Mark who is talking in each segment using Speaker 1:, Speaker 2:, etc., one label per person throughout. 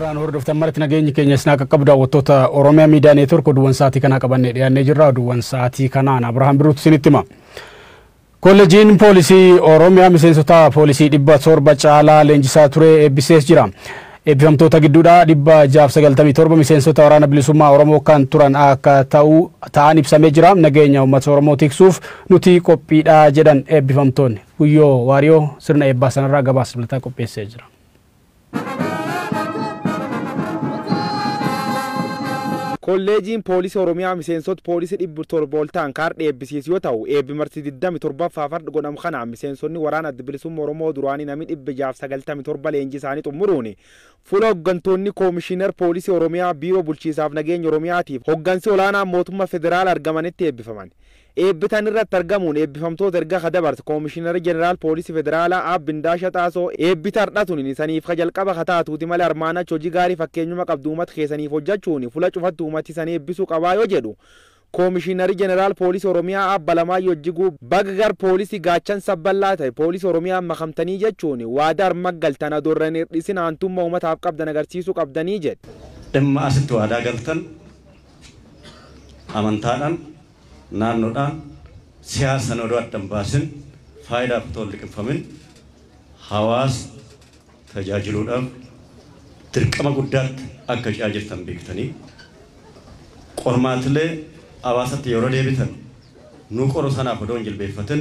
Speaker 1: Irraan hordoftan maratti nageenyi keenya isin akka qabu daawwattoota Oromiyaa Miidiyaa Neetwoork oduuwwan sa'aatii kanaa qabannee dhiyaannee jirra. Oduuwwan sa'aatii kanaan Abrahaam Biruutu isinitti hima. Kolleejiin poolisii Oromiyaa miseensota poolisii 700 caalaa leenjisaa ture eebbisees jira. Eebbifamtoota gidduudhaa 697 miseensota waraana bilisummaa Oromoo kan turan akka ta'an ibsamee jira. Nageenya uummata Oromoo tiksuuf nuti qophiidha jedhan eebbifamtoonni. Guyyoo Waariyoo sirna eebbaa sanarraa gabaasa dabalataa qopheessee jira.
Speaker 2: Kolleejiin poolisii Oromiyaa miseensota poolisii 700 ol ta'an kaardii eebbisiisu yoo ta'u, eebbi marsi 27ffaa farda godhamu kanaan miseensonni waraana adda bilisummaa Oromoo duraanii namni 697 leenjii isaanii xumuruun fuula hooggantoonni koomishinar poolisii Oromiyaa biiroo bulchiisaaf nageenya Oromiyaatiif hooggansi olaanaa mootummaa federaala argamanitti eebbifaman. Eebbitan irratti argamuun eebbifamtoota erga kadabarte koomishinarri jeneraal poolisii federaalaa Aab Bindaasha Xaasoo eebbita hardhatuun isaniif ka jalqaba kataatuuti malee armaan achi hojii gaarii fakkeenyuma qabdu uummata keessaniif hojjechuun fuula cufattu uummati isanii eebbisuu qabaa yoo jedhu koomishinarri jeneraal poolisii Oromiyaa Aab Alamaayyoo Ijjiguu baga gar poolisii gaachan sabballaa ta'e poolisii Oromiyaa makamtanii jechuun waadaa arma galtan adoorran hir'isin aantummaa uummataaf qabdan agarsiisuu qabdanii jedhe.
Speaker 3: Dhimma asitti waadaa galtan amantaadhaan naannoodhaan siyaasaan odoo adda hin baasin faayidaaf otoo hin liqimfamin hawaasa tajaajiluudhaaf dirqama guddaatti akka ce'aa jirtan beektanii qormaatilee hawaasatti yeroo deebitan nu qoru sanaaf odoo hin jilbeeffatin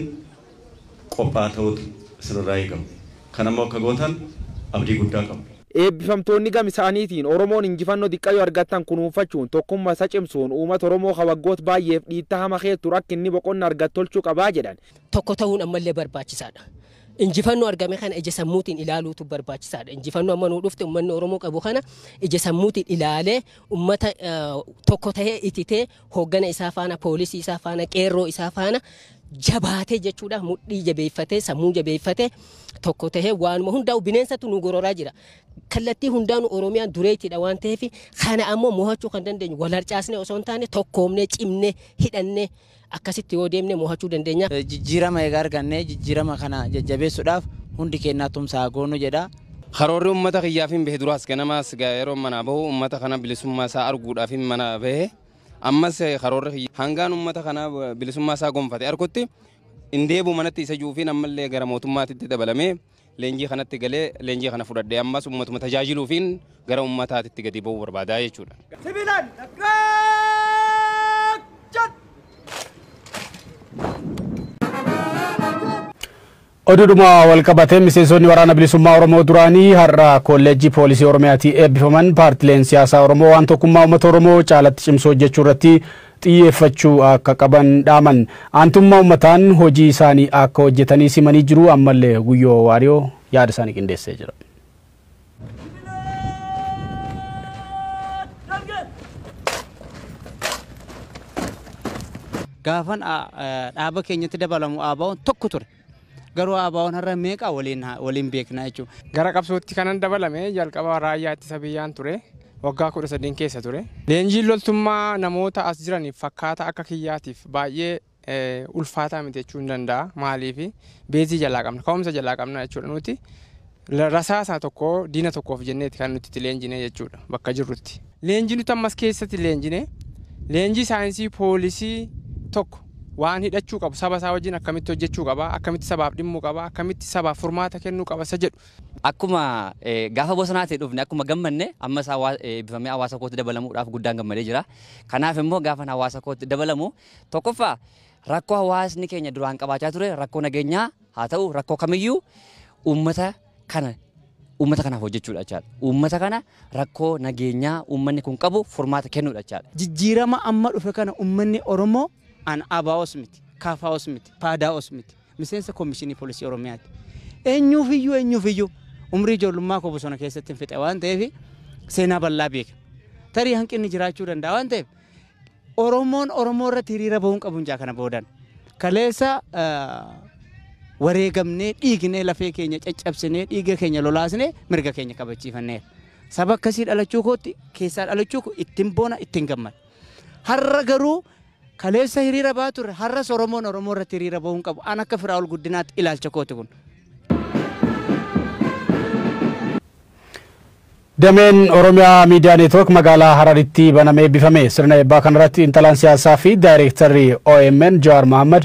Speaker 3: qophaa'aa ta'uutu isinirraa eegamu. Kanammoo akka gootan abdii guddaa qabu.
Speaker 2: Eebbifamtoonni gama isaaniitiin Oromoon injifannoo xiqqayyoo argattan kunuunfachuun tokkummaa isa cimsuun uummata Oromoo kan waggoota baay'eef dhiitta hama keetu rakkinni boqonna argattu tolchuu qabaa jedhan.
Speaker 4: Tokko ta'uun ammallee barbaachisaadha. Injifannoo argame kana ija sammuutiin ilaaluutu barbaachisaadha. Injifannoo amma nuu dhufte uummanni Oromoo qabu kana ija sammuutiin ilaalee uummata tokko ta'ee ititee hooggana isaa faana, poolisii isaa faana, qeerroo isaa faana jabaatee jechuudha. Mudhii jabeeffatee, sammuu jabeeffatee tokko ta'ee waanuma hundaa'u bineensatu nu gororaa jira. Kallattii hundaanuu Oromiyaan dureettiidha waan ta'eef kana ammoo mo'achuu kan dandeenyu wal harcaasnee osoo hin taane tokkoomnee cimnee hidhannee akkasitti yoo deemne mo'achuu dandeenya.
Speaker 5: Jijjiirama egaa argannee jijjiirama kana jajjabeessuudhaaf hundi keenyaa tumsaa goonu jedha.
Speaker 6: Karoorri uummata kiyyaaf hin bahe duraas ganamaas yeroo manaa bahu uummata kana bilisummaa isaa arguudhaaf hin manaa bahe ammas karoorri kiyya hangaan uummata kana bilisummaa isaa gonfate argutti hin deebi'u manatti isa juufiin ammallee gara mootummaatitti dabalamee leenjii kanatti galee leenjii kana fudhadhee ammas uummatuma tajaajiluufiin gara uummataatitti gadi ba'uu barbaadaa jechuudha.
Speaker 7: Sibiilaan
Speaker 1: Oduudhuma wal qabatee miseensonni waraana bilisummaa Oromoo duraanii har'a kolleejjii poolisii Oromiyaatii eebbifaman paartileen siyaasaa Oromoo waan tokkummaa uummata Oromoo caalatti cimsuu hojjechuu irratti xiyyeeffachuu akka qaban dhaaman. Aantummaa uummataan hojii isaanii akka hojjetanii simanii jiru. Ammallee Guyyoo Waariyoo yaada isaanii qindeessee jira.
Speaker 5: Gaafan dhaaba keenyatti dabalamu ABO'n tokko ture. Garuu ABO'n har'a meeqa waliin beekna jechuudha.
Speaker 8: Gara qabsootti kanan dabalame jalqaba raayyaa ittisa biyyaan ture. Waggaa 13 keessa ture. Leenjiin loltummaa namoota as jiraniif fakkaata akka kiyyaatiif baay'ee ulfaataa miti jechuu hin danda'a. Maaliif beezii jalaa qabna, ka'umsa jalaa qabna jechuudha nuti. Rasaasa tokko diina tokkoof jenneeti kan nuti itti leenjine jechuudha bakka jirrutti. Leenjii nuti ammas keessatti leenjine leenjii saayinsii poolisii tokko waan hidhachuu qabu saba isaa wajjin akkamitti hojjechuu qaba, akkamitti sabaaf dhimmuu qaba, akkamitti sabaaf furmaata kennuu qaba isa jedhu.
Speaker 9: Akkuma gaafa bosonaatti dhufne akkuma gammanne ammas eebbifamee hawaasa kootti dabalamuudhaaf guddaan gammadee jira. Kanaaf immoo gaafa hawaasa kootti dabalamu tokkoffaa rakkoo hawaasni keenya duraan qabaachaa ture rakkoo nageenyaa haa ta'u rakkoo kamiyyuu uummata kanaaf hojjechuudha jechaadha. Uummata kana rakkoo nageenyaa uummanni kun qabu furmaata kennuudha jechaadha.
Speaker 5: Jijjiirama amma dhufe kana uummanni Oromoo an ABOs miti, KFOs miti, PADOs miti, miseensa koomishinii poolisii Oromiyaati. Eenyuufiyyuu umrii ijoollummaa koo bosona keessatti hin fixe waan ta'eef seenaa bal'aa beeka. Tarii hanqinni jiraachuu danda'a waan ta'eef Oromoon Oromoo irratti hiriira bahuun qabu hin kana boodan. Kaleessa wareegamnee dhiignee lafee keenya caccabsinee dhiiga keenya lolaasnee mirga keenya kabachiifanneera. Saba akkasii dhalachuu kootti keessaa dhalachuu koo ittiin boona ittiin gammada. Har'a garuu kaleessa hiriira ba'aa turre har'as Oromoon Oromoo irratti hiriira bahuun qabu. An akka Firaa'ol Guddinaatti ilaalcha kooti kun.
Speaker 1: Dameen Oromiyaa Miidiyaa Neetwoork magaalaa Hararitti banamee eebbifame. Sirna eebbaa kanarratti xiinxalaan siyaasaa fi daayireektarri OMN Jawaar Mohammad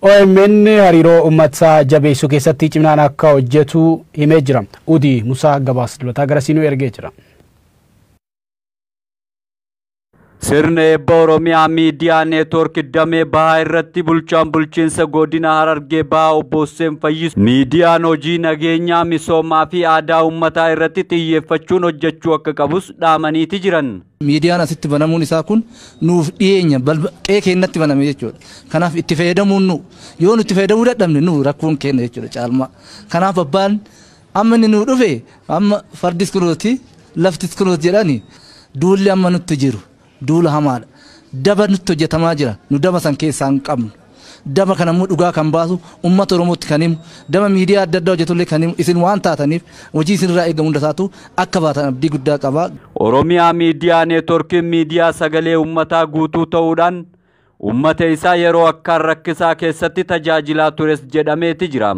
Speaker 1: OMN hariiroo uummataa jabeessuu keessatti ciminaan akka hojjetu himee jira. Udii Musaa gabaasa dibataa garasiinuu ergee jira.
Speaker 7: Sirna eebba Oromiyaa Miidiyaa Neetwoork damee bahaa irratti bulchaan bulchiinsa godina Harargee Bahaa Obbo Hussein Fayyisu miidiyaan hojii nageenyaa, misoomaa fi aadaa uummataa irratti xiyyeeffachuun hojjechuu akka qabus dhaamaniiti jiran.
Speaker 10: Miidiyaan asitti banamuun isaa kun nuuf dhiyeenya qe'ee keenyatti baname jechuudha. Kanaaf itti fayyadamuun nu yoo nuti fayyadamuu dadhabne nu rakkoon keenya jechuudha caalmaa. Kanaaf abbaan amma inni nuu dhufe amma fardis kunuuti laftis kunuuti jedhani duulli amma nutti jiru. Duula hamaadha. Daba nutti hojjetamaa jira. Nu daba san keessaa hin qabnu. Daba kana immoo dhugaa kan baasu uummata Oromootti kan himu, daba miidiyaa adda addaa hojjetullee kan himu isin waan taataniif hojii isinirraa eegamu hunda isaatu akka baatan abdii guddaa qaba.
Speaker 7: Oromiyaa Miidiyaa Neetwoorkiin miidiyaa sagalee uummataa guutuu ta'uudhaan uummata isaa yeroo akkaan rakkisaa keessatti tajaajilaa tures jedhameeti jira.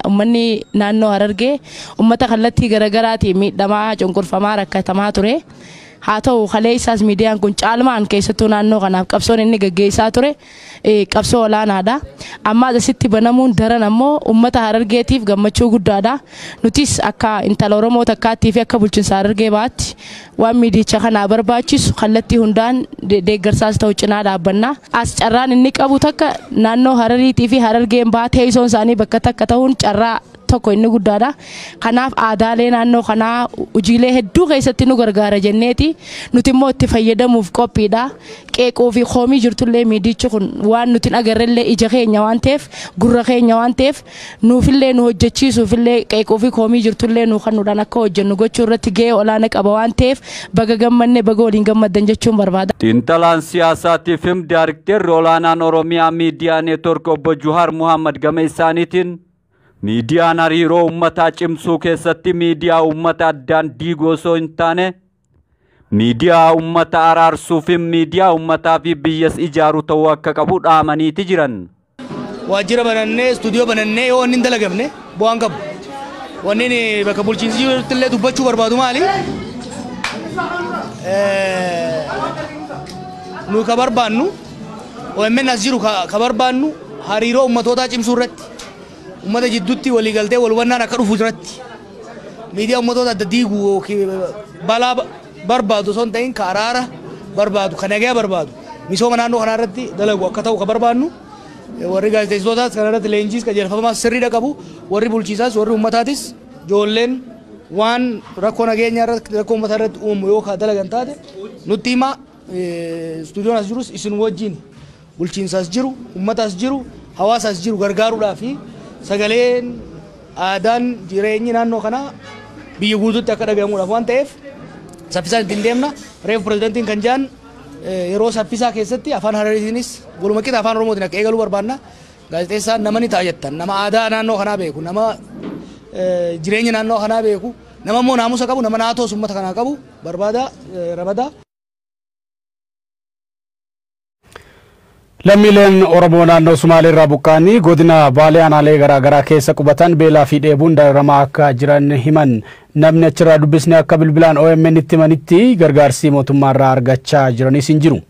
Speaker 11: Uummanni naannoo Harargee uummata kallattii garaagaraatiin miidhamaa, cunqurfamaa, rakkatamaa ture. Haa ta'u kalee isaas miidiyaan kun caalmaan keessattuu naannoo kanaaf qabsoon inni gaggeessaa ture qabsoo olaanaadha. Amma asitti banamuun daran ammoo uummata Harargeetiif gammachuu guddaadha. Nutis akka intala Oromoo takkaattii fi akka bulchiinsa Harargee baatti waan miidicha kanaa barbaachisu kallattii hundaan deeggarsaas ta'u cinaa dhaabbanna. As carraan inni qabu takka naannoo Harariitii fi Harargeen bahaa teessoon isaanii bakka takka ta'uun carraa tokko inni guddaadha. Kanaaf aadaalee naannoo kanaa hojiilee hedduu keessatti nu gargaara jenneeti nuti immoo itti fayyadamuuf qophiidha. Qeeqoo fi koomii jirtullee miidichi kun waan nuti agarrellee ija keenya waan ta'eef gurra keenya waan ta'eef nuufillee nu hojjechiisuufillee qeeqoo fi koomii jirtullee nu kennuudhaan akka hojjennu gochuu irratti gahee olaanaa qaba waan ta'eef baga gammanne baga waliin gammaddan jechuun barbaada.
Speaker 7: Xiinxalaan siyaasaatiif daayirektarri olaanaan Oromiyaa Miidiyaa Neetwoork Obbo Juhaar Muhammad gama isaaniitiin miidiyaan hariiroo uummataa cimsuu keessatti miidiyaa uummata addaan diiguu osoo hin taane miidiyaa uummata araarsuu fi miidiyaa uummataa fi biyyas ijaaru ta'uu akka qabu dhaamaniiti jiran.
Speaker 12: Waajjira banannee istuudiyoo banannee yoo wanni hin dalagamne bu'aan qabu. Wanni bakka bulchiinsi jirutti illee dubbachuu barbaadu maali? Nu ka barbaannu OMN as jiru ka barbaannu hariiroo uummatootaa cimsuu irratti. Uummata jidduutti waliigaltee wal hubannaan akka dhufu irratti miidiyaa uummatoota adda diigu balaa barbaadu osoo hin ta'in ka araara barbaadu ka nagaa barbaadu misooma naannoo kanaa irratti dalagu akka ta'u ka barbaannu warri gaazexeessitootaas kana irratti leenjiis qajeelfamaas sirriidha qabu warri bulchiisaas warri uummataatis ijoolleen waan rakkoo nageenyaa irratti rakkoo uummataa irratti uumamu yoo ka dalagan taate nutti himaa. Istuudiyoon as jirus isin wajjin bulchiinsaas jiru uummataas jiru hawaasaas jiru gargaaruudhaa fi sagaleen aadaan jireenyi naannoo kanaa biyya guutuutti akka dhagahamuudhaaf waan ta'eef saffisaan ittiin deemna. Reefu pirezidantiin kan jedhan yeroo saffisaa keessatti afaan Harariitiinis walumaa qixa afaan Oromootiin akka eegaluu barbaanna. Gaazexeessaan nama ni ta'a jettan nama aadaa naannoo kanaa beeku nama jireenya naannoo kanaa beeku nama immoo naamusa qabu nama naatoos uummata kanaa qabu barbaada ramada.
Speaker 1: Lammiileen Oromoo naannoo Sumaalee irraa buqqa'anii godina Baalee aanaalee garaagaraa keessa qubatan beelaa fi dheebuun dararamaa akka jiran himan. Namni achirraa dubbisne akka bilbilaan OMN itti himanitti gargaarsi mootummaa irraa argachaa jiranis hin jiru.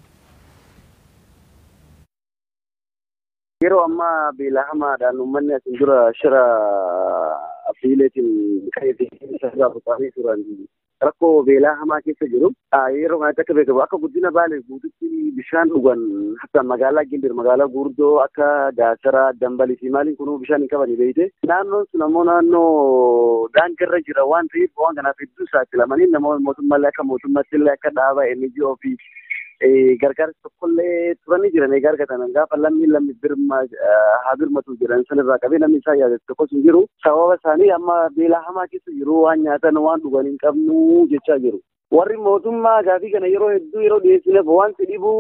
Speaker 13: Yeroo ammaa beela hamaadhaan uummanni asin dura shira abdiileetiin ka'ee fi irraa buqqa'anii turan rakkoo beelaa hamaa keessa jiru. Yeroo kanatti akka beekamu akka guddina Baalee guututti bishaan dhugan hatta magaalaa Gindir magaalaa guurdoo akka Gaasaraa Dambalii fi maaliin kunuu bishaan hin qabani beeyte. Naannoon sun ammoo naannoo daangarra jira waan ta'eef waan kanaaf hedduu saaxilamanii namoonni mootummaallee akka mootummaatti illee akka dhaaba NGO fi gargaarsa tokkollee turanii jiran egaa argatan gaafa lammiin lammi birma haa birmatu jedhan sanirraa qabee namni isaan yaadatu tokkos hin jiru. Sababa isaanii amma beela hamaa keessa jiru waan nyaatan waan dhugan hin qabnu jechaa jiru. Warri mootummaa gaafii kana yeroo hedduu yeroo dhiyeessineef wanti dhibu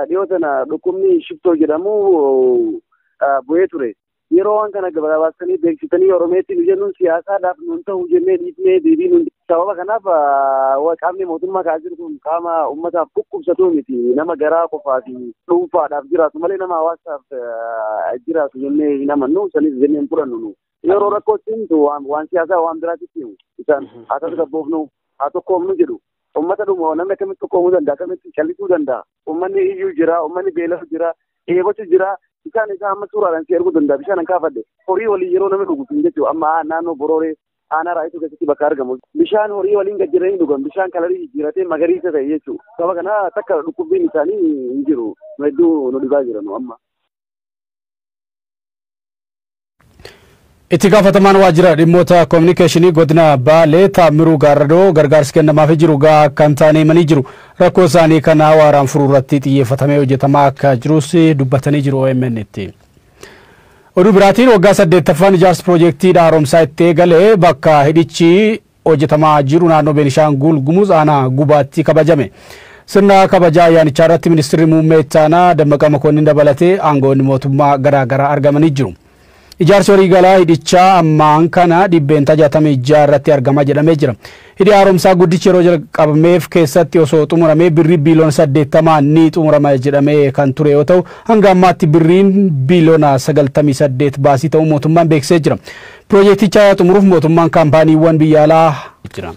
Speaker 13: dhiyoo tana dhukkubni shiftoo jedhamu bu'ee ture. Yeroo waan kana gabaabsanii beeksisanii Oromeetti nu jennuun siyaasaadhaaf nuun ta'u jennee dhiifnee deebii nuun sababa kanaaf qaamni mootummaa kaa'aa jiru kun qaama uummataaf dhukkubsatu miti nama garaa qofaa fi dhuunfaadhaaf jiraatu malee nama hawaasaaf jiraatu jennee hin amannu sanis jennee hin fudhannu nu. Yeroo rakkootti himtu waan siyaasaa waan biraatitti himu isaan haa ta'u gabboofnu. Haa tokkoomnu jedhu. Uummata dhuma namni akkamitti tokkoomuu danda'a? Akkamitti callisuu danda'a? Uummanni iyyuu jira, uummanni beela'u jira, dheebotu jira. Bishaan isaa amma suuraadhaan si erguu danda'a. Bishaan hin kaafadhe. Horii waliin yeroo namni dhugu hin jechuudha. Amma naannoo Borooree aanaa Raayituu keessatti bakka argamu. Bishaan horii waliin gad jiranii dhugan. Bishaan kalarii jijjiiratee magariisa ta'e jechuudha. Saba kana takka dhukkubbiin isaanii hin jiru. Hedduu nu dhibaa jiran amma.
Speaker 1: Itti gaafatamaan waajjira dhimmoota koominikeeshinii godina Baalee Taammiruu Gaarradoo gargaarsi kennamaafii jiru gahaa akka hin taane himanii jiru. Rakkoo isaanii kana waaraan furuu irratti xiyyeeffatamee hojjetamaa akka jirus dubbatanii jiru OMN itti. Oduu biraatiin waggaa 8ffaan ijaarsi piroojeektii haaromsaa itti eegalee bakka hidhichi hojjetamaa jiru naannoo Beenishaangul Gumuz aanaa Gubaatti kabajame. Sirna kabajaa ayyaanichaa irratti ministeerri muummee itti aanaa Dammaqaa Makoonnin dabalatee aangawoonni mootummaa garaagaraa argamanii jiru. Ijaarsi horii galaa hidhichaa ammaan kana 66% irratti argama jedhamee jira. Hidhi haaromsaa guddichi yeroo jalqabameef keessatti osoo xumuramee birrii biiliyoona 80 ni xumurama jedhamee kan ture yoo ta'u hanga ammaatti birriin biiliyoona 98 baasii ta'uu mootummaan beeksisee jira. Piroojeekticha xumuruuf mootummaan kaampaaniiwwan biyya alaa jira.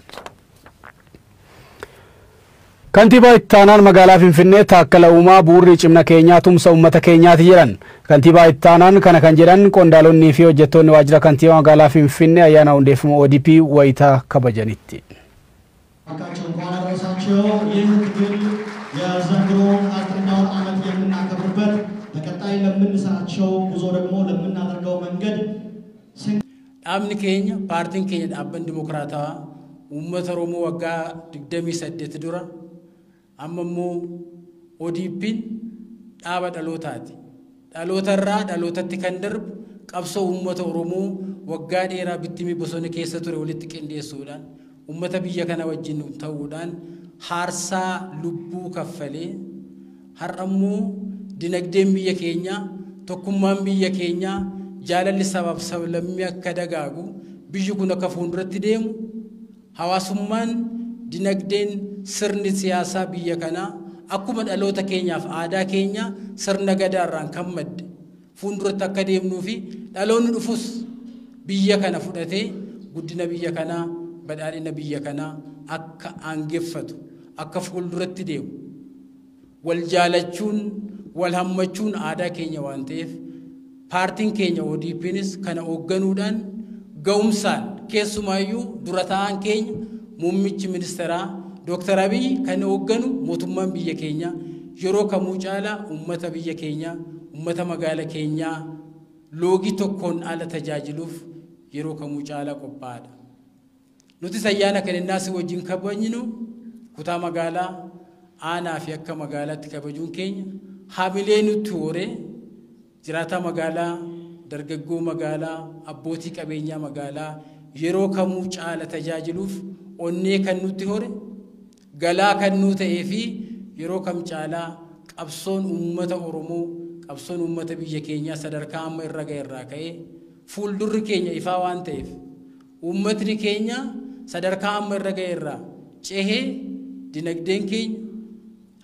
Speaker 1: Kantiibaa itti aanaan magaalaa Finfinnee Taakkala Uumaa bu'uurri cimna keenyaa tumsa uummata keenyaati jedhan. Kantiibaa itti aanaan kana kan jedhan qondaalonnii fi hojjettoonni waajjira kantiibaa magaalaa Finfinnee ayyaana hundeeffama ODP wayitaa kabajanitti.
Speaker 14: Dhaabni keenya paartiin keenya dhaabbanni dimokiraatawaa uummata Oromoo waggaa 28 dura amma immoo ODP'n dhaaba dhalootaati. Dhalootarraa dhalootatti kan darbu qabsoo uummata Oromoo waggaa dheeraa bittimii bosona keessa ture walitti qindeessuudhaan uummata biyya kana wajjin ta'uudhaan haarsaa lubbuu kaffalee har'a immoo dinagdeen biyya keenyaa tokkummaan biyya keenyaa jaalalli sabaaf sablammii akka dagaagu biyyi kun akka fuulduratti deemu hawaasummaan dinagdeen sirni siyaasaa biyya kanaa akkuma dhaloota keenyaaf aadaa keenya sirna gadaarraan kan madde fuulduratti akka deemnuu fi dhaloonni dhufus biyya kana fudhatee guddina biyya kanaa badhaadhina biyya kanaa akka aangeffatu akka fuulduratti deemu wal jaalachuun wal hammachuun aadaa keenya waan ta'eef paartiin keenya ODP'nis kana hoogganuudhaan ga'umsaan keessumaayyuu dura taa'aan keenya muummichi ministeeraa Dr. Abiy kan hoogganu mootummaan biyya keenya yeroo kamuu caalaa uummata biyya keenya uummata magaala keenyaa loogii tokkoon ala tajaajiluuf yeroo kamuu caalaa qophaa'aadha. Nutis ayyaana kan innaas wajjin kabajnu kutaa magaalaa aanaa fi akka magaalaatti kabajuun keenya haamilee nutti horee jiraataa magaalaa dargaggoo magaalaa abbootii qabeenyaa magaalaa yeroo kamuu caala tajaajiluuf onnee kan nutti hore galaa kan nu ta'ee fi yeroo kam caalaa qabsoon uummata Oromoo qabsoon uummata biyya keenyaa sadarkaa amma irra ga'e irraa ka'ee fuuldurri keenya ifaa waan ta'eef uummatni keenya sadarkaa amma irra ga'e irraa cehee dinagdeen keenya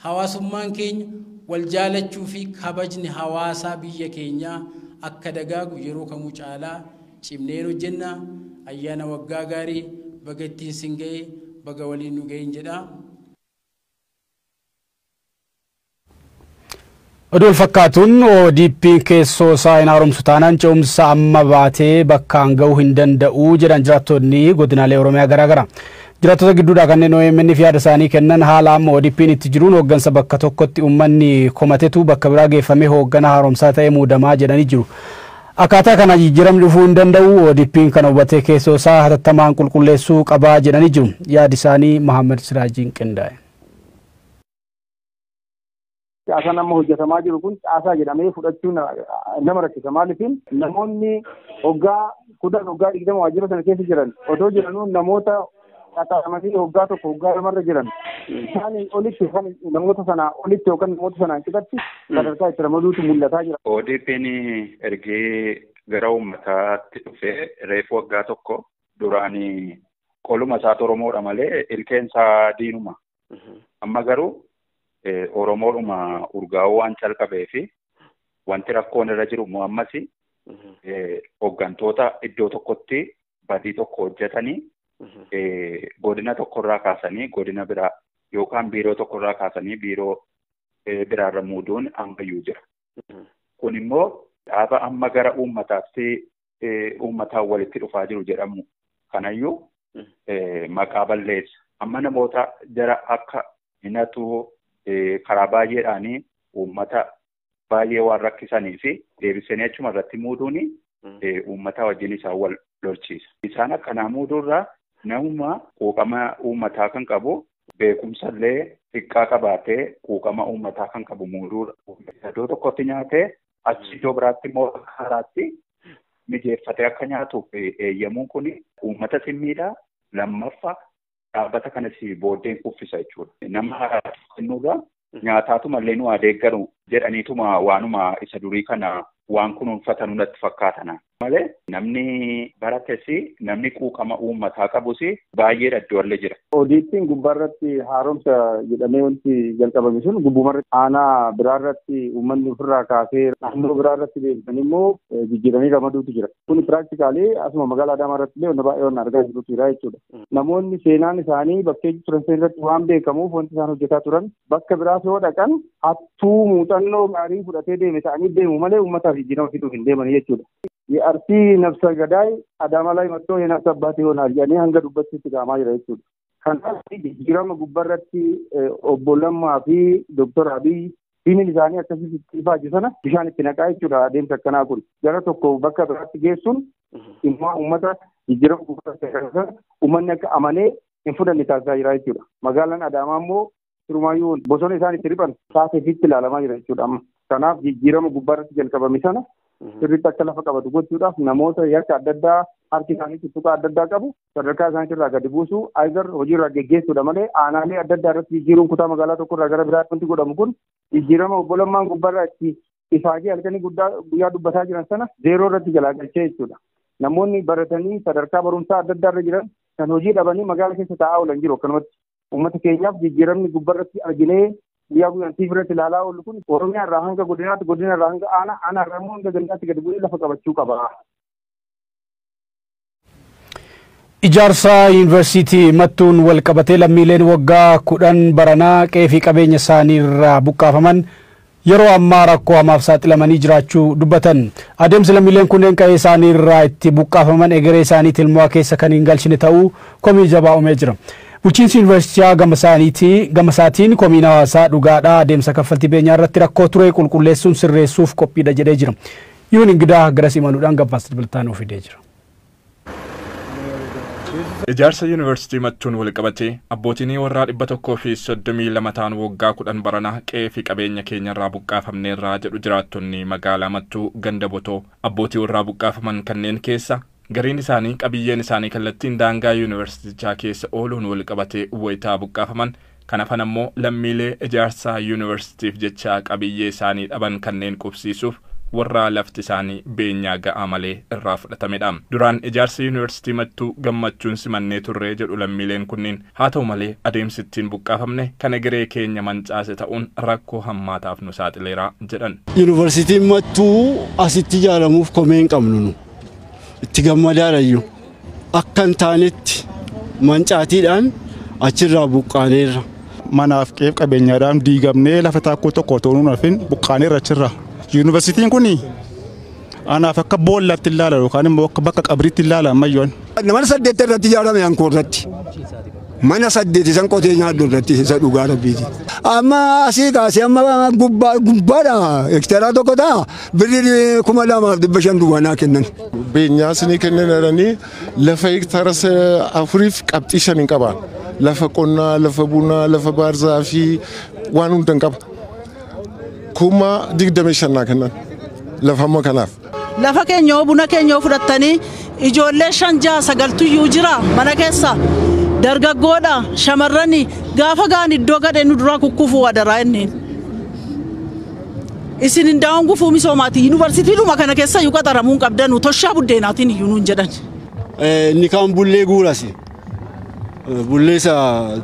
Speaker 14: hawaasummaan keenya wal jaalachuu fi kabajni hawaasaa biyya keenyaa akka dagaagu yeroo kamuu caalaa cimneen hojjenna. Ayyaana waggaa gaarii baga ittiin sin ga'e baga waliin nu ga'een jedha.
Speaker 1: Oduu fakkaatuun ODP keessoo isaa hin haaromsu taanaan ce'umsa amma baatee bakkaan ga'uu hin danda'u jedhan jiraattonni godinaalee Oromiyaa garaagaraa. Jiraattota gidduudhaa kanneen OMN fi yaada isaanii kennan haala amma ODP'n itti jiruun hooggansa bakka tokkotti uummanni komatetu bakka biraa geeffamee hooggana haaromsaa ta'ee muudamaa jedhanii jiru. Akkaataa kana jijjiiramni dhufuu hin danda'u ODP'n kana hubatee keessoo isaa hatattamaan qulqulleessuu qabaa jedhanii jiru. Yaadi isaanii Mahammad Siraajiin qindaa'e.
Speaker 15: Caasaan amma hojjetamaa jiru kun caasaa jedhamee fudhachuun nama rakkisa. Maaliif namoonni waggaa 10 waggaa 20 waajjira sana keessa jiran otoo jiranuu namoota qaxaramanii waggaa 1 waggaa 2 irra jiran isaanii olitti yookaan namoota sana olitti yookaan namoota sanaan qixatti sadarkaa itti ramaduutu mul'ataa jira.
Speaker 16: ODP'n ergee gara uummataatti dhufee reefu waggaa 1 duraanii qoluma isaatu Oromoodha malee ilkeen isaa diinuma. Amma garuu Oromoodhuma urgaa'uu waan calqabee fi wanti rakkoon irra jiru immoo ammas hooggantoota iddoo tokkotti badii tokko hojjetanii Godina tokkorraa kaasanii godina biraa yookaan biiroo tokkorraa kaasanii biiroo biraarra muuduun ammayyuu jira. Kun immoo dhaaba amma gara uummataatti uummataan walitti dhufaa jiru jedhamu kanayyuu maqaa balleessa. Amma namoota jara akka hinatu karaa baay'eedhaanii uummata baay'ee waan rakkisanii fi deebisanii achuma irratti muuduun uummata wajjin isaan wal lolchiisa. Isaan akkanaa muuduurraa namuma quuqama uummataa kan qabu beekumsa illee xiqqaa qabaatee quuqama uummataa kan qabu muuduudha. Iddoo tokkotti nyaatee achi iddoo biraatti immoo haaraatti mijeeffatee akka nyaatuuf eeyyamuun kun uummata simmiidha. Lammaffaa dhaabbata kanas booddeen kuffisa jechuudha. Nama haaraatti kennuurraa nyaataatuma illee nu adeeggaru jedhaniituma waanuma isa durii kana waan kunuunfatanu natti fakkaatana. Malee namni barates namni quuqama uummataa qabus baay'ee iddoo jira.
Speaker 15: ODP'n gubbaarratti haaromsa jedhamee wanti jalqabame sun gubbumarratti aanaa biraarratti uummanni ofirraa kaasee naannoo biraarratti deebisan immoo jijjiiranii ramaduutu jira. Kun piraaktikaalii asuma magaalaa Adaamaa irratti illee wanta baay'ee waan argaa jirutu jira jechuudha. Namoonni seenaan isaanii bakkee turan irratti waan beekamuuf wanti isaan hojjetaa turan bakka biraas yoo dhaqan hattuu muuxannoo gaarii fudhatee deeme ta'anii deemu malee uummataaf jijjiirama fiduuf hin deeman jechuudha. የአርሲ ነፍሰ ገዳይ አዳማ ላይ መጥቶ የነፍስ አባት ይሆናል jedhanii hanga dubbachuutti ga'amaa jira jechuudha. Kanaaf jijjiirama gubbaarratti obbo Lammaa fi Dooktar Abiy tiimiin isaanii akkasitti ifaaju sana bishaan itti naqaa jechuudha adeemsa akkanaa kun. Gara tokko bakka biraatti geessuun immoo uummata jijjiirama gubbaarratti uummanni akka amanee hin fudhanne taasisaa jira jechuudha. Magaalaan Adaamaa immoo sirumayyuu bosona isaan itti riphan saateefitti ilaalamaa jira jechuudha amma. Kanaaf jijjiirama gubbaarratti jalqabame sana sirriitti akka lafa qabatu gochuudhaaf namoota yakka adda addaa harki isaanii tuttuqaa adda addaa qabu sadarkaa isaanii irraa gadi buusuu ayizar hojiirraa geggeessuudha malee aanaalee adda addaa irratti jijjiiruun kutaa magaalaa tokko irraa gara biraatti wanti godhamu kun jijjiirama obbo Lammaan gubbaarraa itti ifaajee halkanii guddaa guyyaa dubbataa jiran sana zeeroo irratti jalaa galchee jechuudha. Namoonni baratanii sadarkaa barumsaa adda addaa irra jiran kan hojii dhabanii magaalaa keessa taa'aa oolan jiru akkanumatti uummata keenyaaf jijjiiramni gubbaarratti arginee guyyaa guyyaan tiif irratti ilaalaa oollu kun Oromiyaa irraa hanga godinaatti godina irraa hanga aanaa aanaa irraa immoo hanga gandaatti gadi bu'ee lafa qabachuu qaba.
Speaker 1: Ijaarsa yuunivarsiitii Mattuun wal qabatee lammiileen waggaa 10 baranaa qe'ee fi qabeenya isaanii irraa buqqaafaman yeroo ammaa rakkoo hamaaf saaxilamanii jiraachuu dubbatan. Adeemsi lammiileen kunneen qe'ee isaanii irraa itti buqqaafaman egeree isaanii tilmaama keessa kan hin galchine ta'uu komii jabaa uumee jira. Bulchiinsi yuunivarsiitichaa gama isaatiin komiin hawaasaa dhugaadhaa adeemsa kaffaltii beenyaa irratti rakkoo ture qulqulleessuun sirreessuuf qophiidha jedhee jira. Yuun Ingidaa garas imaluudhaan gabaasa dabalataa nuuf fidee jira.
Speaker 17: Ijaarsa yuunivarsiitii Mattuun wal qabatee abbootiin warraa 132 ta'an waggaa 10 baranaa qe'ee fi qabeenya keenya irraa buqqaafamneerraa jedhu jiraattonni magaalaa Mattuu ganda Botoo. Abbootii warraa buqqaafaman kanneen keessa gariin isaanii qabiyyeen isaanii kallattiin daangaa yuunivarsiitichaa keessa ooluun wal qabatee wayitaa buqqaafaman kan hafan ammoo lammiilee ijaarsa yuunivarsiitiif jecha qabiyyee isaanii dhaban kanneen qubsiisuuf warra lafti isaanii beenyaa ga'aa malee irraa fudhatamedha. Duraan ijaarsa yuunivarsiitii Mattuu gammachuun simannee turree jedhu lammiileen kunneen haa ta'u malee adeemsi ittiin buqqaafamne kan egeree keenya mancaase ta'uun rakkoo hammaataaf nu saaxileera jedhan.
Speaker 18: Yuunivarsiitiin Mattuu asitti ijaaramuuf komee hin qabnu nu. Itti gammadaadhayyuu akka hin taanetti mancaatiidhaan achirraa buqqaaneerra.
Speaker 19: Manaaf qe'ee qabeenyaadhaan diigamnee lafa taakkoo tokko otoo nuun hafin buqqaaneerra achirraa. Yuunivarsiitiin kun anaaf akka boollaatti ilaala yookaan immoo akka bakka qabriitti ilaala ammayyoon.
Speaker 20: Mana 8 irratti ijaarame ankoo irratti. Mana 8 isan qotee nyaadhu irratti isa dhugaa rabbiiti. Amma asii kaasee amma gubbaadha hektaara tokko ta'a birrii 2500 duwwaa naa kennan.
Speaker 21: Beenyaa isinii kennan jedhanii lafa hektaara 4 qabxii 5 hin qaban. Lafa qonnaa, lafa bunaa, lafa baarzaafii waan hunda hin qaba. 25,000 naa kennan lafa amma kanaaf.
Speaker 22: Lafa keenya buna keenya fudhattanii ijoollee 5 6 9 iyyuu jira mana keessa. Dargaggoodha shamarrani gaafa gaan iddoo gadhee nu duraa kukkufuu adaraa inni. Isin hin daawwan gufuu misoomaati yuunivarsiitiidhuma kana keessa iyyuu qaxaramuu hin qabdanu toshaa buddeenaatiin iyyuu nuun jedhan.
Speaker 18: Inni kaan bullee guurasi. Bullee isa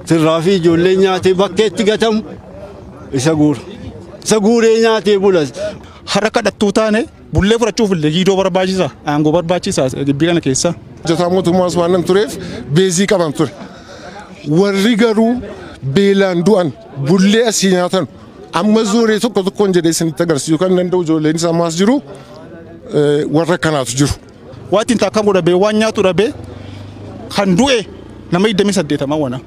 Speaker 18: tirraa fi ijoollee nyaatee bakkeetti gatamu isa guura. Isa guuree nyaatee bulas.
Speaker 19: Har'a kadhattuu taane Bullee fudhachuuf illee giidoo barbaachisa, aangoo barbaachisa gibbii kana keessa.
Speaker 21: Hojjetaa mootummaas waan nan tureef beezii qaban ture. Warri garuu beelaan du'an bullee asii nyaatan amma zooree tokko tokkoon jedhee isinitti agarsiisuu kan danda'u ijoolleen isaa ammaas jiru warra kanaatu jiru.
Speaker 19: Waan ittiin taakkamu dhabee waan nyaatu dhabee kan du'e nama 28 wana.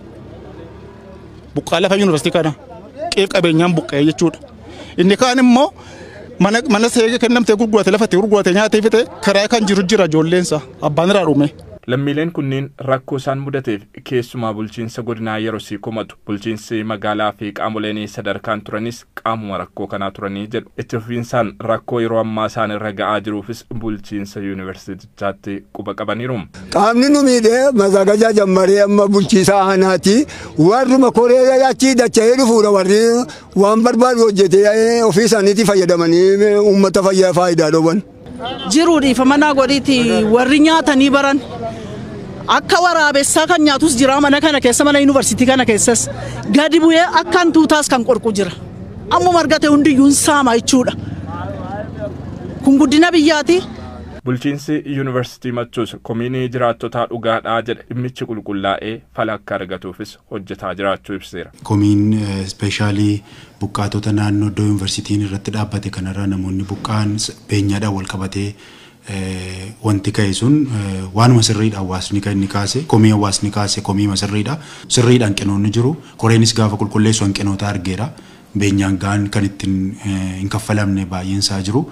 Speaker 19: Buqqaa lafa yuunivarsiitii kana qeef qabeenyaan buqqa'ee jechuudha. Inni kaan immoo mana seegee kennamtee gurgurate lafatti gurgurate nyaatee fixe karaa kan jiru jira ijoolleensa abbaan irraa dhume.
Speaker 17: Lammiileen kunneen rakkoo isaan mudateef keessumaa bulchiinsa godinaa yeroo komatu bulchiinsi magaalaa fi qaamoleen sadarkaan turanis qaamuma rakkoo kanaa turanii jedhu. Itti fufiinsaan rakkoo yeroo ammaa isaan irra ga'aa jiruufis bulchiinsa yuunivarsiitichaatti quba qabaniiru.
Speaker 20: Qaamni nu miidhee mazaagajaa jammaree amma bulchiisaa aanaati warruma koree achii dacha'ee dhufuudha warri waan barbaadu hojjetee ofii isaaniitti fayyadamanii uummata faayidaa dhowwan.
Speaker 22: Jiruu dhiifama naa godhiiti warri nyaatanii baran. Akka waraabessaa kan nyaatus jira mana kana keessa mana yuunivarsiitii kana keessas gadi bu'ee akka hantuutaas kan qorqu jira. Ammuma argate hundiyyuu hin saama jechuudha. Kun guddina biyyaati.
Speaker 17: Bulchiinsi yuunivarsiitii Mattuus komiinii jiraattotaa dhugaadhaa jedhe dhimmichi qulqullaa'ee fala akka argatuufis hojjetaa jiraachuu ibseera.
Speaker 2: Komiin ispeeshaalii buqqaatota naannoo iddoo yuunivarsiitiin irratti dhaabbate kanarraa namoonni buqqaan beenyaadhaan wal qabatee wanti ka'e sun waanuma sirriidha hawaasni kan inni kaase komii hawaasni kaase komiima sirriidha sirriidha hanqinoonni jiru koreenis gaafa qulqulleessu hanqinoota argeera beenyaan gaan kan ittiin hin kaffalamne baay'een isaa jiru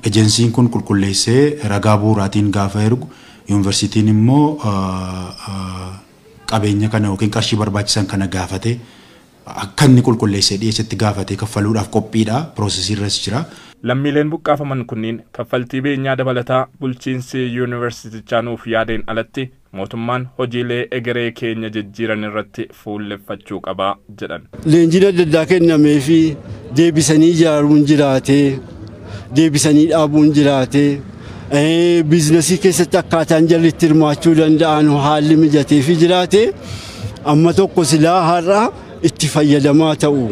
Speaker 2: ejensiin kun qulqulleessee ragaa bu'uuraatiin gaafa ergu yuunivarsiitiin immoo qabeenya kana yookiin qarshii barbaachisan kana gaafate akka inni qulqulleessee dhiyeessetti gaafatee kaffaluudhaaf qophiidha piroosesii irras jira.
Speaker 17: Lammiileen buqqaafaman kunneen kaffaltii beenyaa dabalataa bulchiinsi yuunivarsiitichaa nuuf yaadeen alatti mootummaan hojiilee egeree keenya jijjiiran irratti fuulleffachuu qabaa jedhan.
Speaker 18: Leenjiin adda addaa kennamee fi deebisanii ijaaruun jiraatee deebisanii dhaabuun jiraatee biizinasii keessatti akkaataan jarri itti hirmaachuu danda'an haalli mijatee fi jiraatee amma tokko silaa har'a itti fayyadamaa ta'u.